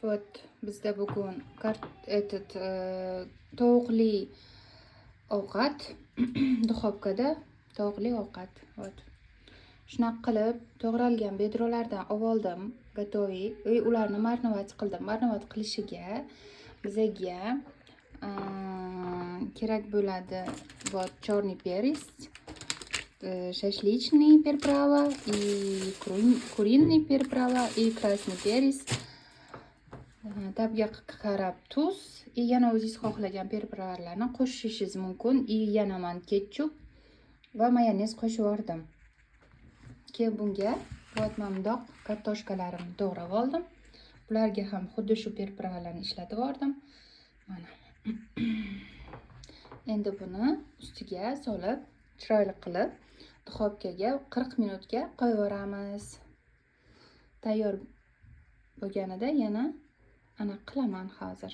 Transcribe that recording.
Вот bizda bugun этот tovuqli ovqat, духовка da tovuqli ovqat. Вот. Shunaqa qilib to'g'ralgan бедро lardan oldim, готовый, и ularni мариновать qildim. Мариновать qilishiga bizaga kerak bo'ladi вот черный перец, шашлычный приправа и куриный приправа и красный перец. Tabga qarab tuz и yana o'zingiz xohlagan приправа larni qo'shishingiz mumkin. И yana man ketchup va mayonez qo'shib yubordim. Keyin bunga вот mana bundoq kartoshkalarimni to'g'rab oldim. Bularga ham xuddi shu приправа larni ishlatib yubordim. Mana. Endi buni ustiga solib, chiroyli qilib, духовка ga 40 minutga qo'yib yuboramiz. Tayyor bo'lganida yana anaqa qilaman hozir.